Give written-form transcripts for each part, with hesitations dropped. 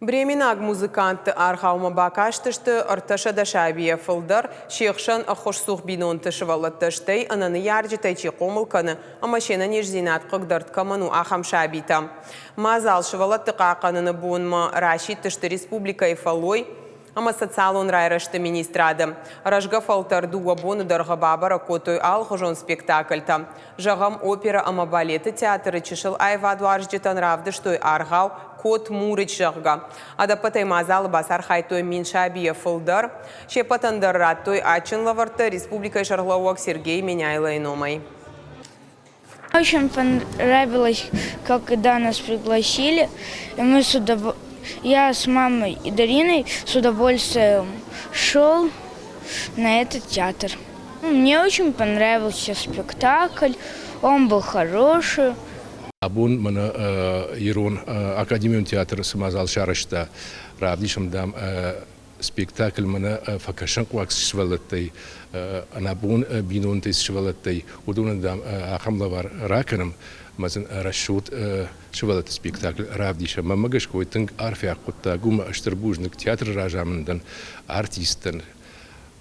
Бременаг музыкантты аргъаумӕ бакастысты 300 сабийӕ фылдӕр, се хсӕн ӕххуысцух бинонты сывӕллӕттӕ, стӕй ӕнӕ ныййарджытӕй чи хъомыл кӕны ӕмӕ се нӕниздзинад хъыгдӕрд кӕмӕн у, ахӕм сабитӕ. Мадзал сывӕллӕтты хъахъхъӕныны бонмӕ расидтысты республикӕйы фӕллой ӕмӕ социалон райрӕзты министрады. Рӕзгӕ фӕлтӕр дыууӕ боны дӕргъы бабӕрӕг кодтой алыхуызон спектакльтӕ. Зӕгъӕм, оперӕ ӕмӕ балеты театры чысыл аивадуарзджытӕн равдыстой аргъау Кот Мурыч, зӕгъгӕ. Ӕдӕппӕтӕй мадзалы бацархайдтой 1000 сабийӕ фылдӕр. Се ппӕтӕн дӕр радтой адджын лӕвӕрттӕ республикӕйы сӕргълӕууӕг Сергей Меняйлойы номӕй. Очень понравилось, когда нас пригласили. И мы с удов... Я с мамой и Дариной с удовольствием шел на этот театр. Мне очень понравился спектакль, он был хороший. Абон мӕнӕ ирон академион театры цы мадзал сарӕзта, равдисӕм, дам, спектакль мӕнӕ фӕкӕсынхъуаг сывӕллӕттӕй, ӕнӕбон бинонтӕй сывӕллӕттӕй, уыдонӕн, дам, ахӕм лӕвар ракӕнӕм, ӕмӕ сын рӕсугъд сывӕллӕтты спектакль равдисӕм. Мӕнмӕ гӕсгӕ уый тынг арфиаг хъуыддаг у, ӕмӕ стыр бузныг театры разамындӕн, артисттӕн,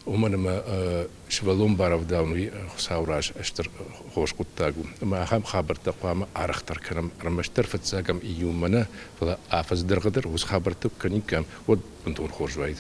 уымӕн ӕмӕ сывӕллон барӕвдауын уый Хуыцауы раз стыр хорз хъуыддаг у. Ӕмӕ ахӕм хабӕрттӕ хъуамӕ арӕхдӕр кӕнӕм, ӕрмӕстдӕр фыццагӕм июньмӕ нӕ, фӕлӕ афӕдзы дӕргъы дӕр уыцы хабӕрттӕ куы кӕниккам, уӕд бынтон хорз уаид.